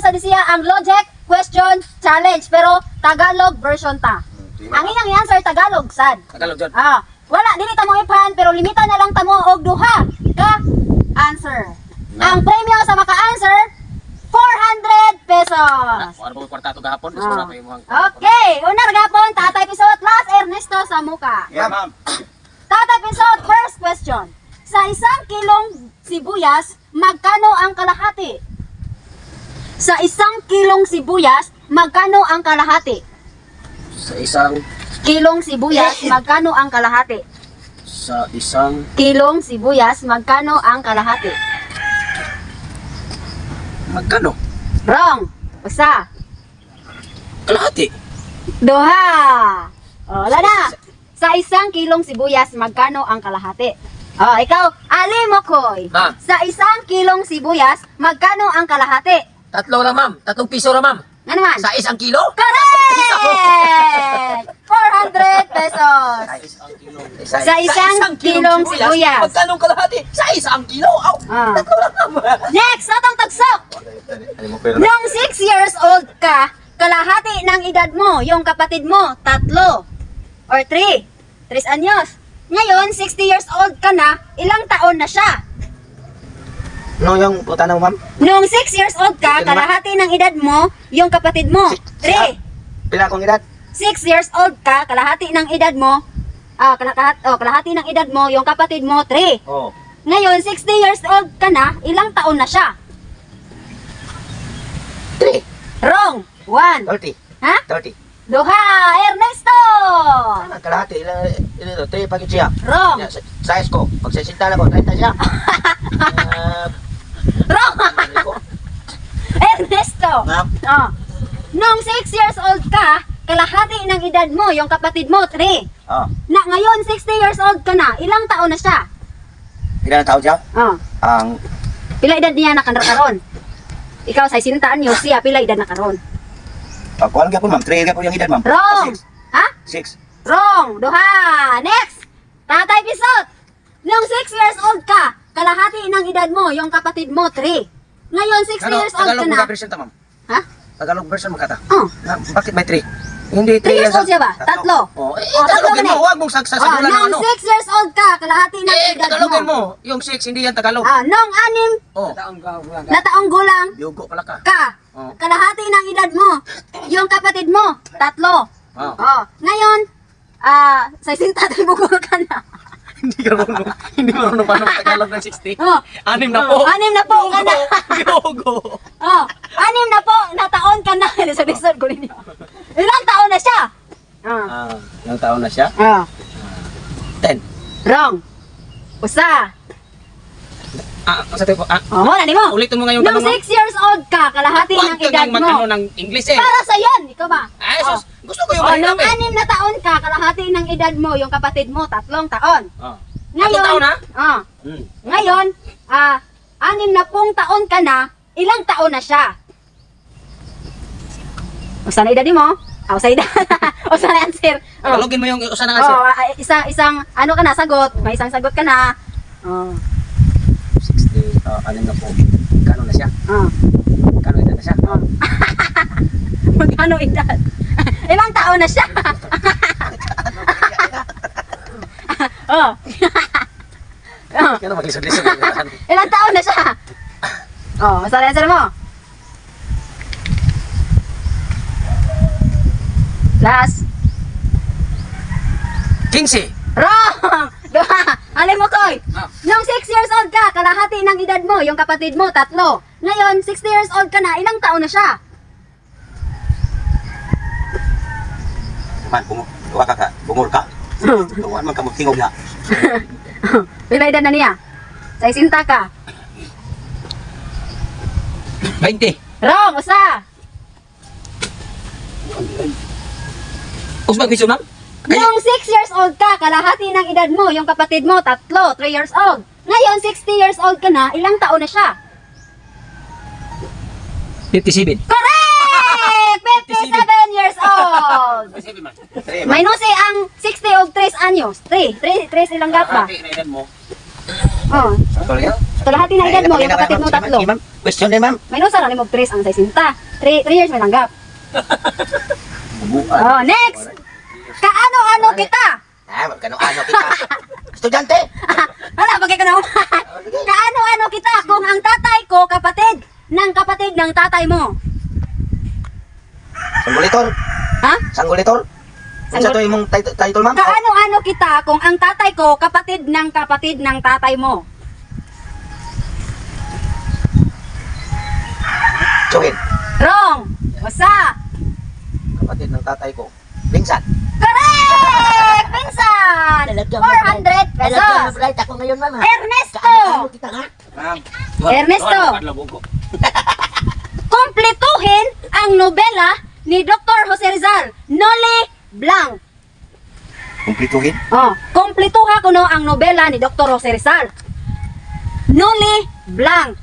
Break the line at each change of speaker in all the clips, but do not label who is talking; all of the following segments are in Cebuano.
sa siya ang logic question challenge pero Tagalog version ta. Ang inyong i-answer Tagalog sad.
Tagalog jud.
Ah, wala dili ta mo ipan pero limita na lang ta mo og duha ka answer. Ang premyo sa maka-answer, 400 pesos.
Ano ba kwarta to gahapon?
Ah.
Gusto na pa imong.
Okay, una ra gapon Tatay Pisot, last Ernesto sa muka.
Yeah, ma'am.
Tatay Pisot, first question. Sa 1 kilong sibuyas, magkano ang kalahati? Sa 1 kilong sibuyas, magkano ang kalahati?
Sa isang
Kilong sibuyas, magkano ang kalahati?
Sa isang
Kilong sibuyas, magkano ang kalahati?
Magkano?
Wrong. Usa.
Kalahati.
Duha. O, wala na. Sa 1 kilong sibuyas, magkano ang kalahati? O, ikaw, Ali Mokoy.
Ma'am.
Sa 1 kilong sibuyas, magkano ang kalahati?
Tatlo ra, ma'am. 3 piso ra, ma'am.
Nga naman?
Sa 1 kilo?
Correct! 400 pesos. Sa 1 kilong sibuyas.
Magkano ang kalahati? Sa 1 kilo? Aw,
Ah.
tatlo lang, ma'am.
Next, atong tagsok. Nung 6 years old ka, kalahati ng edad mo, yung kapatid mo, tatlo. Or 3. 3 anyos. Ngayon, 60 years old ka na, ilang taon na siya?
No, yung puta na mo, ma'am.
Nung 6 years old ka, kalahati ng edad mo, yung kapatid mo, 3.
Pila akong edad?
6 years old ka, kalahati ng edad mo, oh, kalahati ng edad mo, yung kapatid mo, 3.
Oo.
Ngayon, 60 years old ka na, ilang taon na siya?
3.
Wrong. 1.
30.
Ha?
30.
Duha, Ernesto!
Ano, kalahati. Ilan, ilan, 3 pagit siya.
Wrong.
Ya, size ko. Pag 60 na ko, 30 siya. Ah,
Wrong!
ano ko?
Ernesto!
Ma'am.
Oh. Nung 6 years old ka, kalahati ng edad mo, yung kapatid mo, 3.
Oh.
Na ngayon, 60 years old ka na, ilang taon na siya?
Ilan ang taon siya?
Oh.
Ang
Pila edad niya na karon? Ikaw sa sintaan niyo siya pila edad na karon?
Pagkuhan ka po, ma'am. 3 ka po yung edad, ma'am.
Wrong. Ha?
6.
Wrong. Duha. Next. Tatay Pisot. Nung 6 years old ka, kalahati ng edad mo, yung kapatid mo, 3. Ngayon, 60 years old ka
Tagalog
na.
mga version ta, ma'am.
Ha?
Tagalog version magkata.
Oh.
Ma'am, bakit may 3? Hindi
3 years old siya ba? Tatlo.
Oh, eh,
Oh, tatlo
Tagalogin
man
mo.
eh.
Huwag mong
Oh,
sasagulan ng
nung
ano.
6 years old ka, kalahati ng
Eh,
edad
Tagalogin
mo.
mo. Yung 6, hindi yan Tagalog.
Ah, nung 6
Oh.
na taong gulang
Yugo pala ka.
ka,
Oh.
kalahati ng edad mo, yung kapatid mo, tatlo.
Oh.
Oh, ngayon, sa isinta bugol ka na.
Hindi ka marunong. Hindi marunong paano Tagalog ng 60.
Oh.
60 na po.
60 ka na.
Yugo.
Oh, 60 na taon ka na. Sa lisod ko ninyo. Ilang taon na siya? Ah.
Ah, ilang taon na siya?
Ah.
10.
Wrong. Usa.
Ah, sa tipo,
Oh, wala ni mo.
Ulitin mo nga yung
Nung
tanong mo.
6 years old ka, kalahati
Huwag
ng
ka
edad
nang mag-ano
mo.
ng English eh.
Para sa yan, ikaw ba?
Ay, sus, gusto ko yung
Oh,
mahirap
nung
eh.
6 na taon ka, kalahati ng edad mo, yung kapatid mo, 3 taon.
Oh.
Ngayon,
3 taon na?
Oh, ngayon, 60 taon ka na, ilang taon na siya? Usa na edad mo? Ah, usa edad. Usa na answer. Oh.
Tagalogin mo yung usa na answer.
Oh, isang ano ka na sagot, may isang sagot ka na. Oh.
60, 60. Kano na siya?
Oh.
Kano edad na siya?
Oh. Magkano edad? Ilang taon na siya? Oh. Oh.
Kano maglisod-lisod.
Ilang taon na siya? Oh, basta answer mo. Last.
15.
Wrong! Duha! Alin mo, Koy?
Ah.
Nung 6 years old ka, kalahati ng edad mo, yung kapatid mo, tatlo. Ngayon, 60 years old ka na, ilang taon na siya?
Man, duha ka ka. Bungol ka. Tuwan man ka mo tingog na.
Pila edad na niya? Sa isinta ka.
20.
Wrong! Usa!
Usbag piso, ma'am?
Nung 6 years old ka, kalahati ng edad mo, yung kapatid mo, tatlo, 3 years old. Ngayon, 60 years old ka na, ilang taon na siya?
57.
Correct! 57 years old!
57, ma'am.
3, ma'am.
Minus eh ang 60 og 3 anyos. 3. 3, 3 ilang gap ba?
Kalahati na edad mo.
Oh.
Sorry, ah.
Kalahati ng edad mo, yung kapatid mo, tatlo.
Ma'am. Question din, ma'am.
May usa ra nimo tres ang 60. 3 3 years may tanggap.
Bubuan.
Oh, next. Kaano-ano kita?
Ah, kano-ano kita. Estudyante.
Wala, bagay ka na. Kaano-ano kita kung ang tatay ko kapatid ng tatay mo?
Sanggulitor.
Ha?
Sanggulitor. Unsa to imong title, ma'am?
Kaano-ano kita kung ang tatay ko kapatid ng tatay mo?
Tsuhin.
Wrong. Usa.
Kapatid ng tatay ko. Pinsan.
Correct! Pinsan! 400 pesos.
Right ako ngayon, ma'am. Ha?
Ernesto!
Kaano kita ha?
Ma'am.
Ernesto. Kompletuhin ang nobela ni Dr. Jose Rizal, Noli Blanc.
Kumplituhin.
Oh, kompletuha kuno ang nobela ni Dr. Jose Rizal. Noli Blanc.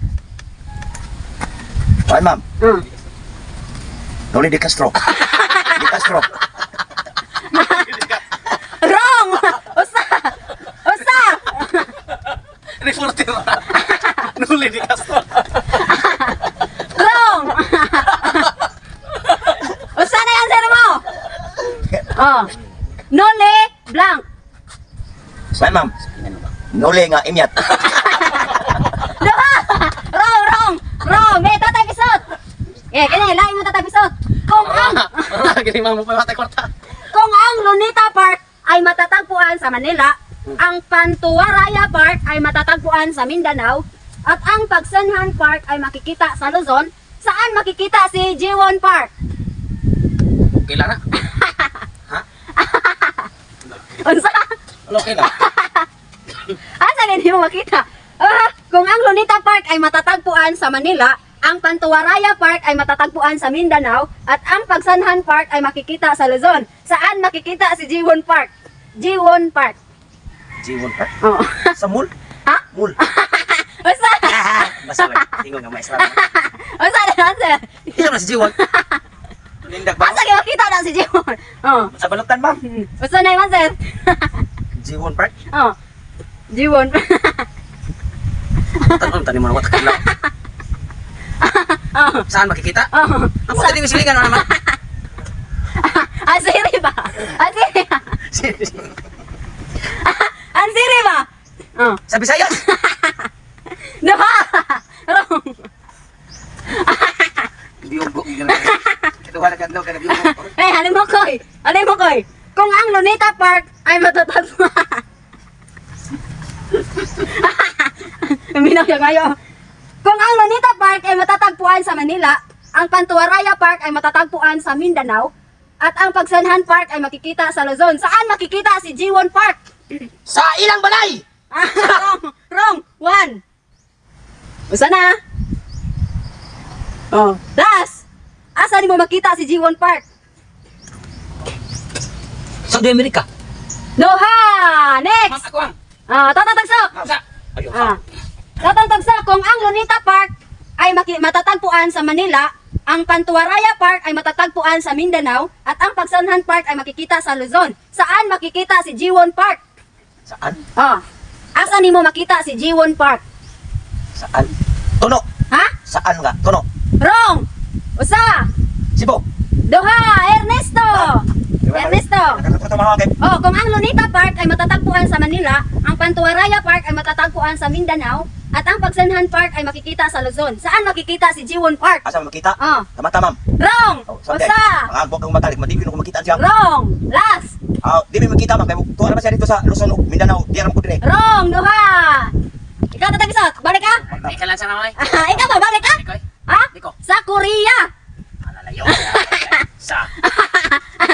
Ay, ma'am. Noli de Castro. De Castro.
Wrong! Usa! Usa!
Reporter. Nuli di Castro.
Wrong! Usa na yan, sir mo! Oh. Noli Blanc.
Ay, ma'am. Noli nga imyat.
Duha! Wrong, wrong! Wrong! May tatay pisot! Eh, kini, lain mo tatay pisot. Kung ang,
Gini ma'am mo pa matay kwarta.
kung ang Lunita Park ay matatagpuan sa Manila, ang Pantuaraya Park ay matatagpuan sa Mindanao, at ang Pagsanhan Park ay makikita sa Luzon, saan makikita si Jiwon Park?
Okay lang na.
Unsa?
Okay lang.
Asa rin mo makita? Ah, kung ang Lunita Park ay matatagpuan sa Manila, ang Pantuaraya Park ay matatagpuan sa Mindanao, at ang Pagsanhan Park ay makikita sa Luzon. Saan makikita si Jiwon Park? Jiwon Park.
Jiwon Park.
Oh.
Sa mall?
Ha?
Mall.
Unsa?
Basta lang. Tingog nga maestra.
Unsa na answer?
Isa na si Jiwon. Tulindag ba?
Asa gyud makita na si Jiwon? Oh.
Sa balutan, ma'am.
Unsa na yung answer?
Jiwon Park.
Oh. Jiwon.
Tanong tani mo na what ka lang.
Oh.
Saan makikita?
Oh.
Ang puta din silingan ano naman.
Ang siri ba? Ang siri ba? Ang siri ba? Oh.
Sa Visayas.
Duha! Wrong.
Biyugo. Duha na kadlaw kada biyugo.
Eh, halin mo koy. Halin mo koy. Kung ang Lunita Park ay matatagpuan. Minaw siya kayo. Kung ang Lunita Park ay matatagpuan sa Manila, ang Pantuaraya Park ay matatagpuan sa Mindanao, at ang Pagsanhan Park ay makikita sa Luzon. Saan makikita si Jiwon Park?
Sa ilang balay.
Ah, wrong, wrong. One. Usa na. Oh, last. Asa ni mo makita si Jiwon Park?
Sa di Amerika.
Doha!
Ma'am
Next!
ako ang.
Ah, tatatagsak!
Sa. Ayun.
Ah. Tatatagsak kung ang Lunita Park ay matatagpuan sa Manila, ang Pantuaraya Park ay matatagpuan sa Mindanao, at ang Pagsanhan Park ay makikita sa Luzon. Saan makikita si Jiwon Park?
Saan?
Ah. Asa nimo makita si Jiwon Park?
Saan? Tuno.
Ha?
Saan nga? Tuno.
Wrong! Usa!
Cebu.
Duha! Ernesto! Ernesto! Oh, kung ang Lunita Park ay matatagpuan sa Manila, ang Pantuaraya Park ay matatagpuan sa Mindanao, at ang Pagsanhan Park ay makikita sa Luzon. Saan makikita si Jiwon Park?
Asa mo makita?
Oh.
Tama tama.
Wrong!
Oh, sabi.
Usa!
Mga agwag kang matalik, madi ko makita siya.
Wrong! Last!
Ah, di mi makita man kay tuwa naman siya dito sa Luzon ug Mindanao, di aram ko dire.
Wrong! Duha! Ikaw tatagisa, balik ka?
Ikaw lang sa mamay.
Ah, ikaw ba, balik ka?
Ikaw.
Ha?
Ikaw.
Sa Korea!
Alalayo. Sa.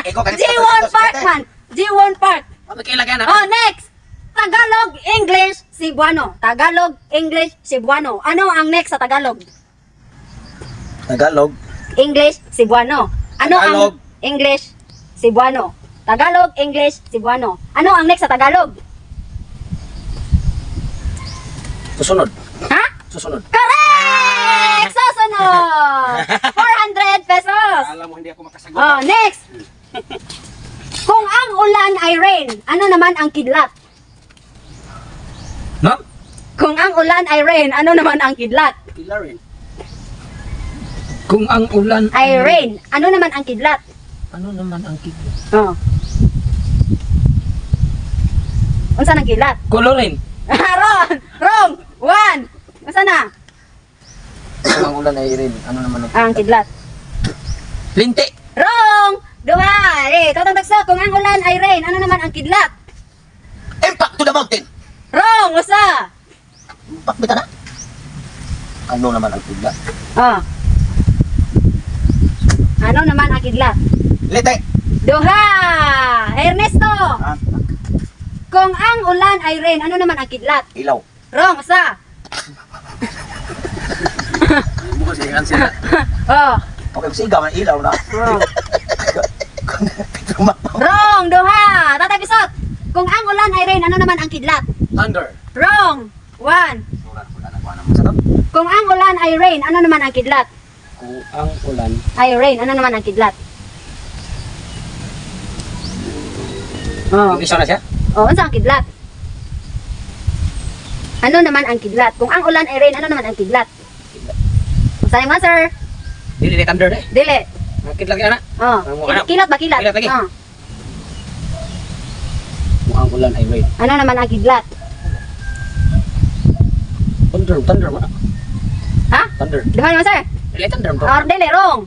Ikaw kanina.
Jiwon Park man! Jiwon Park!
Makilagay na.
Oh, next! Tagalog, English, Cebuano. Tagalog, English, Cebuano. Ano ang next sa Tagalog?
Tagalog.
English, Cebuano. Ano
Tagalog.
ang English, Cebuano? Tagalog, English, Cebuano. Ano ang next sa Tagalog?
Susunod.
Ha?
Susunod.
Correct! Susunod! 400 pesos.
Alam mo hindi ako makasagot.
Oh, next! Kung ang ulan ay rain, ano naman ang kidlat?
Ma'am?
Kung ang ulan ay rain, ano naman ang kidlat?
Killer rin. Kung ang ulan
ay rain, ano naman ang kidlat?
Ano naman ang kidlat?
Oh. Unsa nang kidlat?
Kolorin.
Wrong! Wrong! One! Unsa na?
Kung ang ulan ay rain, ano naman ang
Ang kidlat.
Linti.
Wrong! Duha! Eh, tatang tagsa, kung ang ulan ay rain, ano naman ang kidlat?
Impact to the mountain.
Wrong! Usa!
Impact bita na. Ano naman ang kidlat?
Oh. Ano naman ang kidlat?
Lete.
Duha! Ernesto!
Ah,
Kung ang ulan ay rain, ano naman ang kidlat?
ilaw.
Wrong, usa!
Bukas yung answer.
Oh.
Okay, sigaw man ilaw na.
Wrong.
Pedro Mapo.
Wrong, duha! Tatay Pisot! Kung ang ulan ay rain, ano naman ang kidlat?
Thunder.
Wrong! One.
Sa to?
Kung ang ulan ay rain, ano naman ang kidlat?
Kung ang ulan
Ay rain, ano naman ang kidlat? Oh.
English na siya?
Oh, unsa ang kidlat? Ano naman ang kidlat? Kung ang ulan ay rain, ano naman ang kidlat? Unsa yung answer?
Dili ni thunder eh.
Dili.
Ang kidlat kaya na.
Oh.
Ang mukha na.
Kilat ba kilat?
Kilat lagi.
Oh.
Kung ang ulan ay rain.
Ano naman ang kidlat?
Thunder, thunder man.
Ha?
Thunder.
Duha naman, sir.
Dili thunder to.
Or dili, wrong.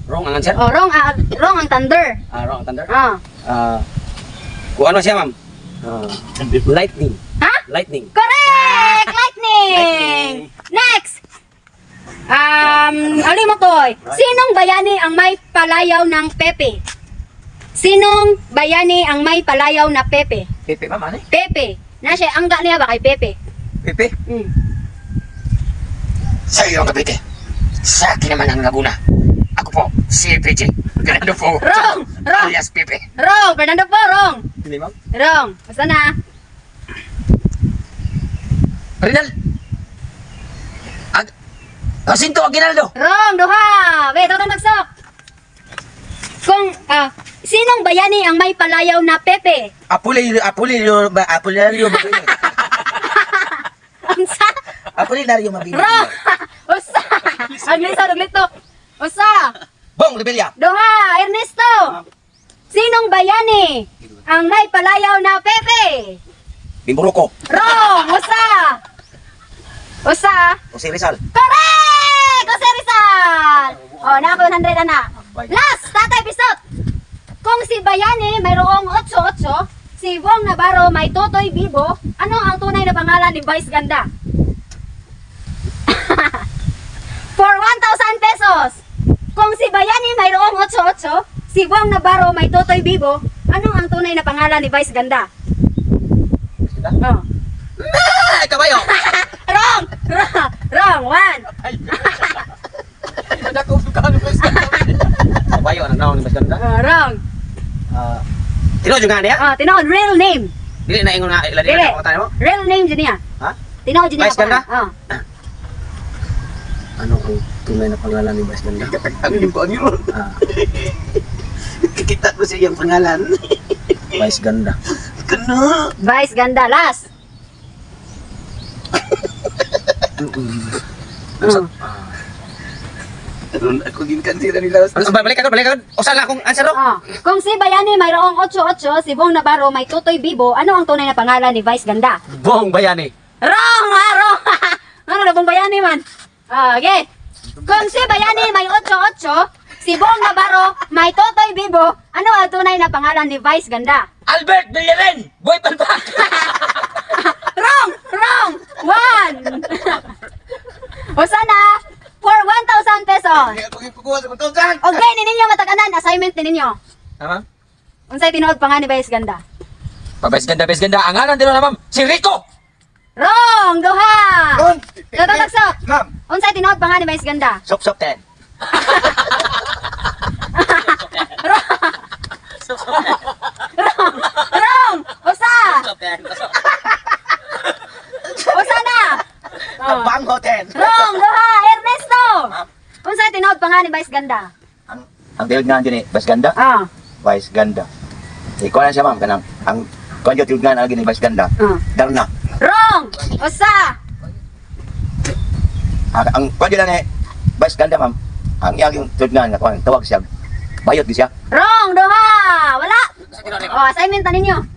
Wrong ang answer.
Oh, wrong, ah, wrong ang thunder.
Ah, wrong ang thunder.
Oh.
Ah, kung ano siya, ma'am? Ah, lightning.
Ha?
Lightning.
Correct! Lightning! Next! Ali mo koy. Sinong bayani ang may palayaw ng Pepe? Sinong bayani ang may palayaw na Pepe?
Pepe, ma'am, ano eh?
Pepe. Na siya, angga niya ba kay Pepe?
Pepe?
Sa iyo ang Cavite. Sa akin naman ang Laguna. Ako po, si PJ. Fernando po.
Wrong! Wrong!
Alias Pepe.
Wrong! Fernando po, wrong!
Dili, ma'am.
Wrong. Basta na.
Rinal. Ag Jacinto Aguinaldo.
Wrong, duha! Wait, tatang tagsok. Kung, ah, sinong bayani ang may palayaw na Pepe?
Apolinario, Apolinario, Apolinario Mabini.
Unsa?
Apolinario Mabini.
Wrong! Usa! Ang lisa, ang lito. Usa!
Bong Rebilla.
Duha! Ernesto! Sinong bayani ang may palayaw na Pepe?
Bimburuko.
Wrong! Usa! Usa!
Jose Rizal.
Correct! Jose Rizal! Oh, na ako 100 na. Last, Tatay Pisot! Kung si Bayani mayroong 88, si Wong Navarro may Totoy Bibo, ano ang tunay na pangalan ni Vice Ganda? For 1,000 pesos! Kung si Bayani mayroong 88, si Wong Navarro may Totoy Bibo, ano ang tunay na pangalan ni Vice Ganda? Oh.
Ah, kabayo.
Wrong! Wrong! Wrong! One!
Kabayo, ano naon ni Mas Ganda?
Oh, wrong!
Ah,
Tinuod yung nga niya?
Oh, tinuod, real name.
dili na ingon nga ila
Dili.
dili na mo.
Real name dyan niya.
Ha?
Tinuod dyan niya.
Vice Ganda?
Oh.
Ano ang tunay na pangalan ni Vice Ganda?
Ang yung ko ang yun.
Ah,
Kikita ko sa iyang pangalan.
Vice Ganda.
Kano?
Vice Ganda, last. Oh.
Karon ako ginkansira nila.
Ano, balik ako, balik ako. Usa lang akong answer.
Oh. Kung si Bayani mayroong 88, si Bong Navarro may Totoy Bibo, ano ang tunay na pangalan ni Vice Ganda?
Bong Bayani.
Wrong! Ha, wrong! Ano na Bong Bayani man? Ah, okay. Kung si Bayani may 88, si Bong Navarro may Totoy Bibo, ano ang tunay na pangalan ni Vice Ganda?
Albert Villarin. Boy Palpak.
Wrong! Wrong! One! O sana, for 1,000 pesos.
Ako gipukuha sa kutosan.
Okay, ni ninyo mataganan, assignment ni ninyo.
Tama?
Unsay tinuod pa nga ni Vice Ganda?
Pa Vice Ganda, Vice Ganda. Ang ngalan din na ma'am, si Rico.
Wrong! Duha!
Ron!
Tatatagsok!
Ma'am.
Unsay tinuod pa nga ni Vice Ganda?
Sop sop ten.
Wrong! Usa! Usa na! Oh.
Bangho ten.
Wrong! Duha! Ernesto! Unsay tinuod pa nga ni Vice Ganda?
Ang tinuod nga dyan eh, Vice Ganda?
Ah.
Vice Ganda. Eh, kuha na siya ma'am, kanang, ang kuha niya tinuod nga ni Vice Ganda.
Ah.
Darna.
Wrong! Usa!
Ang kuha niya lang eh, Vice Ganda ma'am. Ang iyang yung sulod nga kuan, tawag siya. Bayot di siya.
Wrong, duha. Wala.
Sa tinuod
Oh, assignment ta ninyo.